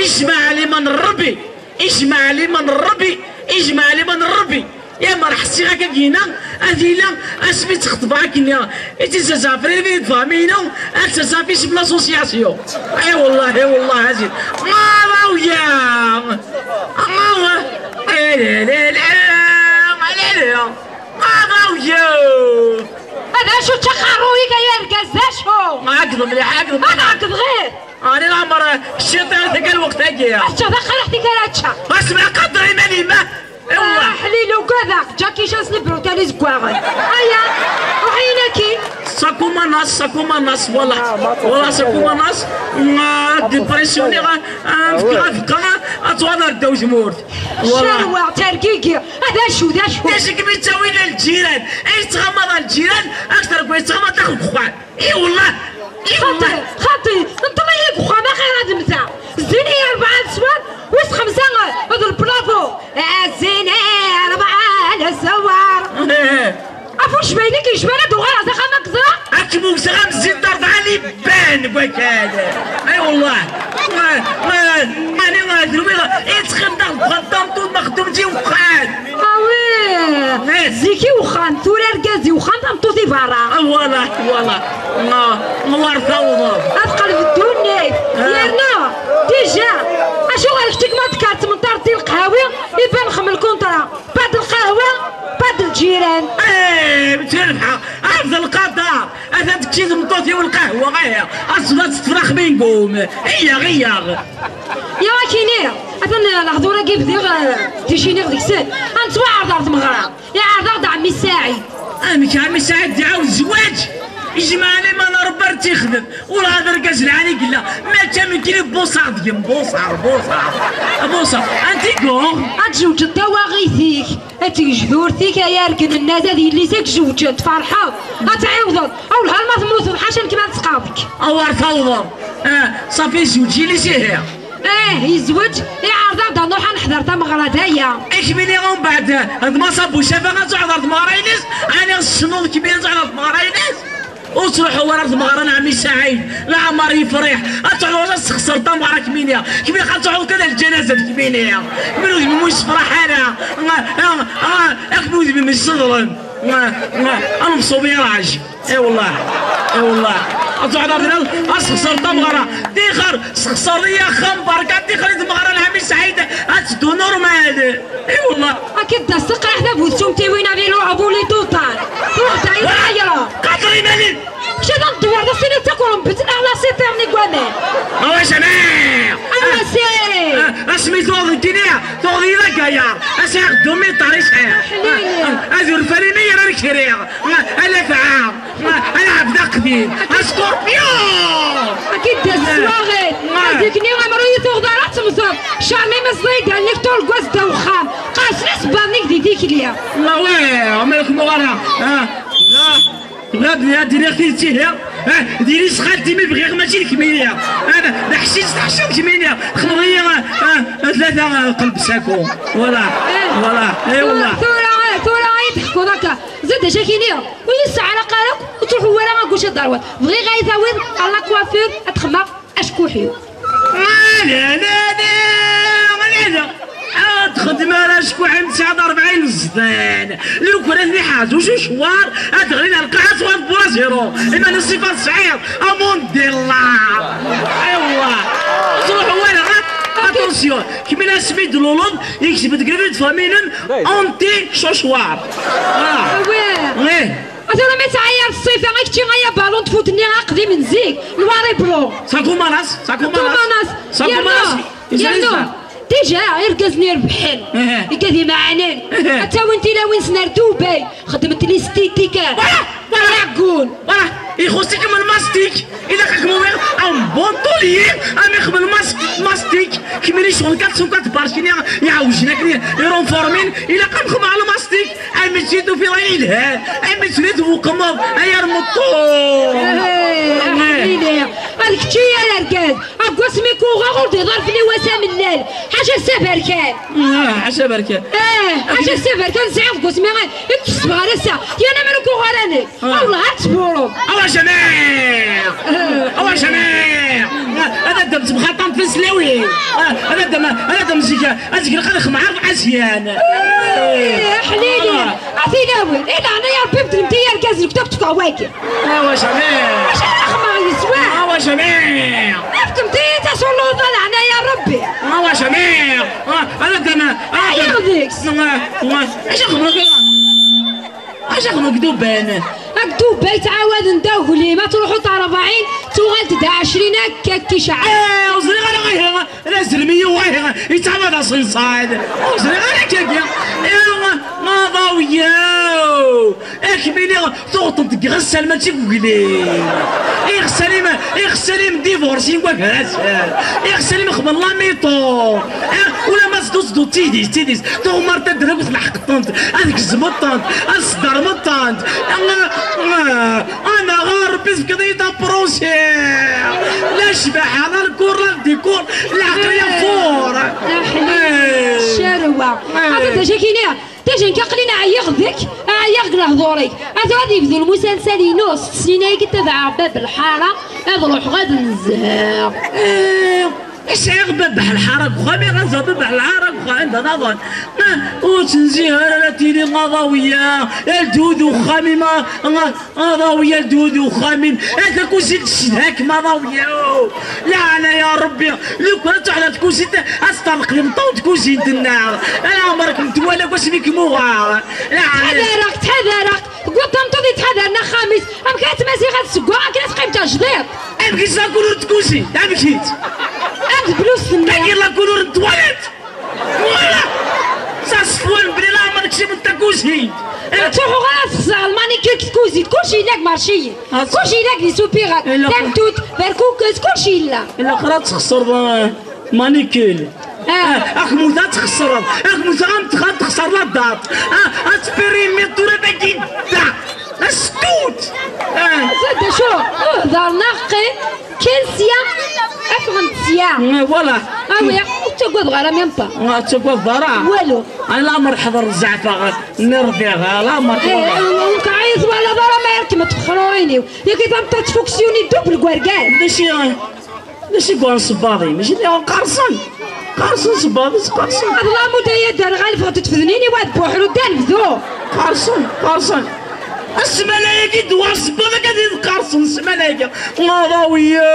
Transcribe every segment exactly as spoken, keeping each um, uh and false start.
Ijmeɛ liman Ṛebbi, ijmeɛ liman Ṛebbi, ijmeɛ liman Ṛebbi. Yammer ḥsiɣ akka gina, ad ila asmi tt-xeṭbeɣ akken i tt-zɛefren mi d-tfehminu, ad tt-zɛef isem l'association. Ay wallah, ay wallah, azin. Maḍawya! Maḍa! Ay la la la! Ay la la! Maḍawya! Ad acu d taqerruy-ik ay argaz, d acu? Ɛeggeḍ mliḥ, ɛeggeḍ mliḥ. Ad ɛeggeḍ ɣir. Ɛni leɛmer cciṭ ara tga lweqt-agi? Ačča d aqriḥ-ik ara čča. Asma qader iman-im, ah! Iwwa. Ah, ḥlil ugadeɣ, Jackie Chan s le brutal izeggaɣen. Aya, ruḥ-iyi-n akkin. Sakumanas, sakumanas, wala. Wala sakumanas, ma dépressionniɣ, ah, ah, fkiɣ afeqqa, ad tuɣal ar ddaw tmurt. Wala. Cerwa, tergigi, ad acu, d acu? D acu i kem-ittawin ar lǧiran? Ay tettɣamaḍ ar lǧiran, akter n way tettɣamaḍ daxel n uxxam. I wallah! I wallah! Xaṭi, xaṭi, nṭel-iyi deg uxxam axir ad mmteɣ. Zzin-iyi rebɛa leswar, wis xemsa d lplafu. Zzin-iyi rebɛa leswar. Ɣef ucbayli k-yecban ad uɣaleɣ s axxam ad k-ẓreɣ. Ad kem-wteɣ am zzin d rebɛa liban deg wakal. Ay wallah! Ma, ma, mani ma drumiɣ, ittxim daɣ deg uxxam tameṭṭut maxdum d iwqan. Ah oui! Eh. Zik i uxxam, tura argaz i uxxam, tameṭṭut i berra. Ah, voilà, voilà. Ma, ma war tawḍeḍ. Ad qelb ddunit. Ah. Yerna, déjà, acuɣer kečč ma d-tkar tmenṭart di lqhawi, iban xem lkuntra. Pas d lqahwa, pas d lǧiran. Eh, mtulfa, ah, d lqader. Ata tekki tmeṭṭut-iw lqahwa, eh, aṣbat tefrax mingum. Iyyaɣ, iyyaɣ. Ya akini, atan lehdur-agi bdiɣ, eh, ticiniɣ deg-sen. Ad nettwaɛreḍ ar tmeɣra. Iɛreḍ-aɣ-d ɛemmi Saɛid. Amek ɛemmi Saɛid iɛawed zzwaǧ? Ijmeɛ liman Ṛebbi ar tt-ixdem. Ur had argaz lɛali i yella. Mačči am nekkini buṣaɣ deg-m, buṣaɣ, buṣaɣ. Buṣaɣ. Anti yuɣ? Ad tjewǧeḍ tawaɣit-ik, ad tgejdurt-ik, ay argel n nnaz, ad yelli-s ad tjewǧeḍ, tferḥeḍ. Ad tɛiwdeḍ. Awleh alma temmuteḍ, ḥaca nekk ma ad tt-qabeḍ. Awer tawḍeḍ. Ah, ṣafi zewǧ yelli-s ihi. Eh, yezweǧ, iɛreḍ-aɣ-d ad nruḥ ad neḥder tameɣra d aya. Akmini umbeɛd, d Maṣa Bucafa ad tuɛḍ ar tmeɣra-ines, ɛni tessneḍ kmini ad tuɛḍ ar tmeɣra-ines? Ur ttruḥu ara ar tmeɣra n ɛemmi Saɛid, leɛmer yefriḥ, ad tuɛḍ ad tessexṣer tameɣra kmini, kmini ad tuɛḍ kan ar lǧanaza d kmini, kmini udem-im ur yessefraḥ ara, akmini udem-im yesseḍlem, ad nefṣu miraj. Ay wallah, ay wallah. Ad tuɛḍ ar tmeɣra, ad tessexṣer tameɣra. Tixer, sexṣer-iyi axxam berka, tixer i tmeɣra n ɛemmi Saɛid, ad teddu normal. Ay wallah. Akka d-as taqraḥt, a bu tcumtiwin, a vélo, a bu les total. Truḥ d ayen ɣayra. Qader iman-im. Kečč ad d-tdewreḍ asin ad takrem betnaɣ la citerne deg waman. Ma wa jamaɛ. Ama si. Asmi tuɣeḍ nekkini, tuɣeḍ-iyi d agayar. Asiɣ d umiṭar i sɛiɣ. Ḥlili. Ad urfan imi ara nekriɣ. Ala fɛa. Ala ɛebd aqdim. Askurpyun. Akka d-as sswaɣen. Azikni amru i tuɣeḍ ara temmteḍ. Cami meẓẓi-d allen-ik turgaz ddaw uxxam. Qas la sebbaḍ-ik di tikli. La ouais, ma kem ara. Ah. Tebɣiḍ ad d-iniɣ tidet ihi? Ah, diri s xalti mi bɣiɣ, mačči d kemmini. Ana d aḥcic, teḥciḍ kemmini. Txedmeḍ-iyi, ah, ah, tlata, ah, qelb sako. Voilà, voilà, eh, voilà. Tura, tura, tura ay teḥkuḍ akka. Zad acu akini, ur yesɛa ara qaraq, ur ttruḥu ara a guc ad d-terwiḍ. Bɣiɣ ay tawiḍ ar la coiffure ad xedmeɣ acekkuḥ-iw. Ala, ala, ala, ala. Ad txedmeḍ ara acekkuḥ-im tesɛiḍ rebɛin zzdan. Lukan ad iḥaz ucucwar, ad ɣlin ar lqaɛa ttwaḍ bura zéro. Iman-is ṣṣifa tesɛiḍ, amun d Allah. Aywa. Ur ttruḥu ara, ha? Attention. Kemmini asmi d-tluleḍ, yekteb-d deg lbid faminem, anti cucwar. Ah. Awah. Eh. Atan ma tesɛa yir ṣṣifa, i kečči ay abalun tfut-nni aqdim n zik, noir et blanc. Sakumanas, sakumanas. Sakumanas. Sakumanas. Yernu, yernu. Déjà, irgazen irebḥen. Eh. Igad imeɛnen. Eh. Ad tawin tilawin-nsen ar Dubai. Xedment l'esthétique. Voilà, voilà. Aɛeggun. Voilà. Ixuṣ-ikem lmastik. Ilaq ad kem-uwiɣ am bon taulier, am ixem lmas-, mastik. Kemmini ccɣel quatre cent quatre barcini, iɛewjen akken irenformin. Ilaq ad nxem ɣer lmastik. Amek i tufiḍ ay ilhan, amek i tewqmeḍ, ay armeṭṭu. Eh, eh, eh. Ar kečč i yal argaz, deg wasmi k-uɣeɣ ur d-iḍar fell-i wass amellal. Ḥaca s aberkan. Ah, ḥaca aberkan. Eh, ḥaca s aberkan sɛiɣ deg wasmi i k-kesbeɣ ar ass-a. Yerna ma k-uɣeɣ ara nekk. Ah. Allah, ad tbureḍ. Awa jamaɛ! Awa jamaɛ! Ad ad-d-temxaṭam tislawin. Ah, ad ad-, ad ad-zik, ad zik lqad xemɛar ɛasyan. Eh, ḥlili. Ah. A tilawin, i leɛnaya Rebbi beddlemt-iyi argaz lektab tefkeɣ wagi. Awa jamaɛ! Acu ara xemmeɣ yeswa? Awa jamaɛ! Efkemt-iyi tasulluḍt a leɛnaya Rebbi. Awa jamaɛ! Ah, ad ad-, ad ad-, Ɛyiɣ deg-s. Acu xemmeɣ? Acu xemmeɣ deg Dubai? Deg Dubai ttɛawaden-d aglim, ad truḥeḍ rebɛin, tuɣal-d ɛecrin akka k-icɛel. Eh, ur ẓriɣ ara ihi. D azrem-iyi wahi yettɛawad aṣenṣal. Ur ẓriɣ ara akkagi. Ihi, aḍaw-yaw. Akmini tuɣeḍ-tent deg iɣessal mačči deg uglim. Iɣessal-im, iɣessal-im divorce-in wagar-asen. Iɣessal-im xemmen lamiṭu. Eh, ula ma zdu zdu d tidis, d tidis. Tuɣmar tadra akk tleḥqeḍ-tent. Ad gezmeḍ-tent. Ad sdermeḍ-tent. Ah, ah. Anaɣ a Rebbi tefkiḍ-iyi-d apṛusi. La ccbaḥa, la lkur, la ddikur, leɛqel yeffur. Aḥlil, eh, ccarwa. Eh. Ata d acu akini, d acu nekk aql-in ɛyiɣ deg-k, ɛyiɣ deg lehdur-ik. Ata ad yebdu lmusalsal-inu s tesnin-agi, ad ɛeɣ bab lḥara, ad ruḥeɣ ad nezheɣ. Eh. Sɛiɣ babeḥ lḥara deg uxxam, iɣaza babeḥ lḥara deg uxxam, anda naḍan. Ma ur tt-nziɣ ara, la tili aḍawiya, ldu d uxxam-im, a, a, aḍawiya, ldu d uxxam-im, a takuzint tcedha-kem aḍawiya. Leɛna ya Rebbi, lukan ad tuḥla tkuzint, ad teṭṭerḍeq d imeṭṭawen n tkuzint-nneɣ. Ala ɛmer kem-twala deg wasmi kem-uɣeɣ. Leɛna. Ttḥadareɣ, ttḥadareɣ. Tewwiḍ tameṭṭut yettḥadaren axxam-is, amek ara tt-Maziɣ ad seggeɣ akken ad teqqim d tajdiṭ? Amek-itt la couleur n tkuzint? Amek-itt? Am tblust-nni. Tagi la couleur n twaliṭ. Voilà. Ça se voit belli leɛmer kciment takuzint. Ur ttruḥuɣ ara ad xeṣṣreɣ lmanikir deg tkuzint, kulci yella deg marciyin. Ah, kulci yella deg les soupirats, illa, tamtunt, berkukes, kulci yella. Ilaq ara txeṣreḍ, eh, manikil. Ah. Ah, akmut ad txeṣreḍ, akmut ad tx-, ad texṣer la date. Ah, ad tpirimi tura dagi da. Askut. Ah. Zad acu? Uhder neɣ qqim kan sya, afɣent sya. Mm, voilà. Ah oui, ur ttagadeɣ ara même pas. Ur ttagadeḍ ara? Walu. Ana lamer ḥḍer zeɛfeɣ, nni rbiɣ, lamer. Eh, ur k-ɛayet wala d ara ma yerkem tfexrurin-iw. Yagi tameṭṭut tfuksiyuni dub deg urgaz. D acu? D acu i yuɣen sebbaḍ-im? Mačči d qqersen. Qqersen sebbaḍ-is, qqersen. Aḍlam u daya d-rɣa lfeɣ-d tfednin-iw ad buḥru d anebdu. Qqersen, qqersen. Ssmana-agi d-uɣen sebbaḍ akka d qqersen ssmana-agi. Aḍawiya.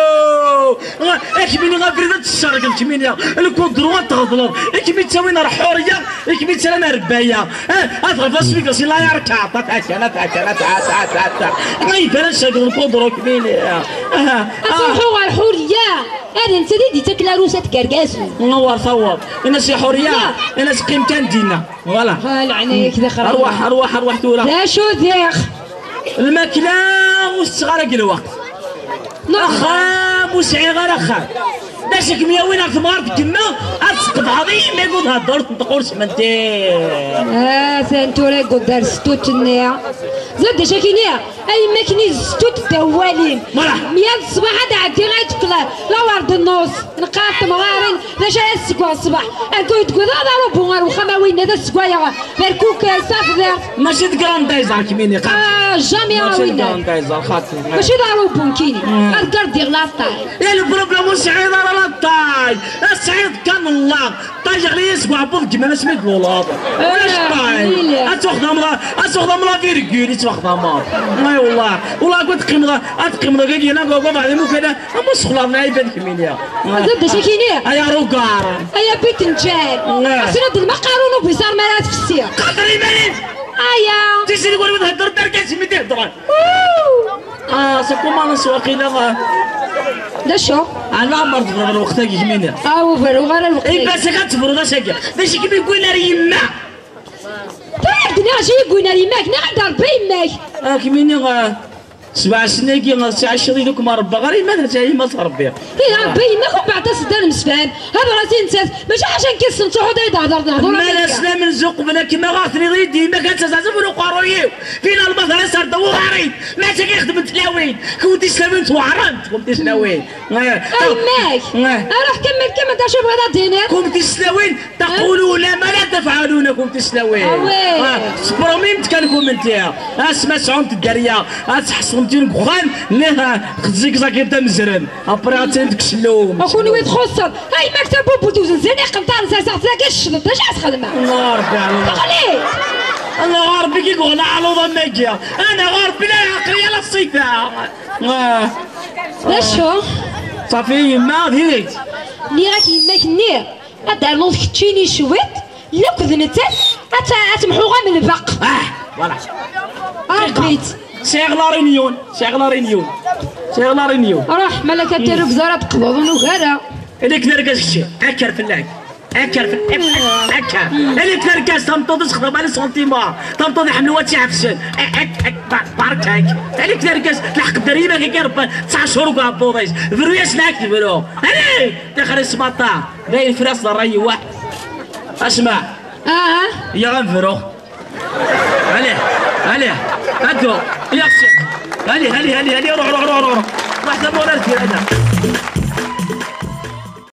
Akmini abrid ad t-ssergen kmini. Lkudru ad t-tɣeḍleḍ. Ikmi ttawin ar ḥuriya, ikmi ttarran ar rebaya. Eh, ad ɣef asmi gasi la yarka. Tata, tata, tata, tata. Ma yebran seg lkudru kmini. Ah, ad truḥu ɣer Ḥuriya. Ad netta i d-ittak larus ad tgergazu. Nwer taweḍ. Ini-as i Ḥuriya. Ya. Ini-as qqim kan dinna. Voilà. Ha, leɛnaya-k d axrab. Arwaḥ, arwaḥ, arwaḥ tura. D acu diɣ? Lmakla ur tetteɣ ara deg lweqt. Axxam ur sɛiɣ ara axxam. D acu i kem-yawin ar temɣart n yemma ad tqeḍɛeḍ i yemma-k ur thedder ur tenṭeq ur smenti. Atan tura i yedder s tut-nni. Zad d acu akini, a yemma-k-nni s tut ddaw walim. Voilà. Myal ṣṣbeḥ ad ɛeddiɣ ad tekla lawar d nnus. Neqqar temɣarin, d acu ara tseggeḍ ṣṣbeḥ? Akken ur d-tegguḍ ara arubu ar wexxam a winna, ad as-sseggayeɣ berkukes, tafḍirt. Mačči d grande tayeẓ ar kmini, xaṭi. Ah, jamais a winna. Mačči d grande tayeẓ, xaṭi. Mačči d arubu nekkini. Mm. Ar gardiɣ la taille. Ya, le problème ur tesɛiḍ ara la taille. Tesɛiḍ kan llaɣ. Tayeɣ li yesbeɛbuḍ deg yiman asmi d-lulaḍ. Ulac taille. Ad tuxdam la, ad tuxdam la virgule i ttwaxdameḍ. Ay wallah. Wallah, ad teqqimeḍ, ad teqqimeḍ dagi, la, dagi, dagi, dagi, Ama sexlaḍ lɛibad kemmini. Zad d acu akini? Ay arugar. Ay abit n ǧal. Nɣa. Asina d lmaqarun ubisar mi ara tfessiɣ. Qader iman-im. Aya. Tiziri wali thedder d argaz-im i d-iheddren. Ouh. Ah, c'est comment, s waqila, ah. D acu? Ala, mer tebreḍ lweqt-agi kemmini. Ah, ur berruɣ ara lweqt-agi. Iba s-ak ad tebreḍ ass-agi. D acu i kem-yewwin ar yemma? Tura d-nniɣ acu i yewwin ar yemma-k, nniɣ-ak-d Rebbi yemma-k. Ah, kemmini, ah. Sebɛa snin-agi, sɛic di lukma Rebbi, ɣer yemma, ɣer yemma Rebbi. Ih, Rebbi, yemma-k umbeɛd as-d ad nemsefham. Hḍer-as i nettat, mačči ḥaca nekk yis-sen ttruḥu-d ad yi-d-thḍeṛ, nehḍeṛ am akka. Mmal aslam nzuqq bla kma ɣer tniḍ-iyi-d yemma-k ad tazazef n uqerruy-iw. Finalement, ad as-rreɣ uḍar-iw. Mačči akka i xedment tlawin. Kumt tislawin tweɛrent, kumt tislawin. Eh, a yemma-k! Eh. Aruḥ kemmel, kemmel, d acu bɣiḍ ad d-tiniḍ? Kumt tislawin, taquluna ma la tafɛaluna, kumt tislawin. Ah, oui. Ah, spromimt kan kumt nti. Asma sɛumt dderya, ad tḥeṣlemt yiwen deg uxxam, niha xezzigẓ akin tamezrem. Après ad tilimt deg ucellum. A kunwi txuṣṣem. A yemma-k tabubut uzenzan iqenṭaren serseɣ-t dagi tecleḍ, d acu ad txedmeḍ? Allah Rebbi ɛlum. Teɣli! Allah Rebbi ki yeɣla aluḍ am wagi. Ana ɣer Rebbi la yeɛqel yal ṣṣifa. Ah. D acu? Ṣafi yemma diri-tt. Nniɣ-ak yemma-k nniɣ. Ad d-ternuḍ keččini cwiṭ, lakk d nettat, ad t-, ad temḥuɣ am lbeq. Ah, voilà. Ṛebbit. Sɛiɣ la réunion, sɛiɣ la réunion, sɛiɣ la réunion. Ruḥ, malak ad terru gzara teqḍuḍ ur nugi ara. Ili-k d argaz kečči, akker fell-ak. Akker fell-, akker. Ili-k d argaz, tameṭṭut txdem ala sentima. Tameṭṭut iḥemmel wa tt-iɛefsen. Ak, ak, ak, ba-, barek-ak. Ili-k d argaz, lḥeqq dder yimak akka rebban. Tesɛa ccuṛ deg uɛebbuḍ-is. Bru-yas neɣ ad k-tebru. Allez, tixer ismaṭa. D ayen fell-as d ṛṛay yewwa. Asma. Ah. Ya ad nefru. Allez, allez. Atu. Ya xsi. Allez, allez, allez, allez. Ruḥ, ruḥ, ruḥ, ruḥ. Ruḥ, tamura ar tirada.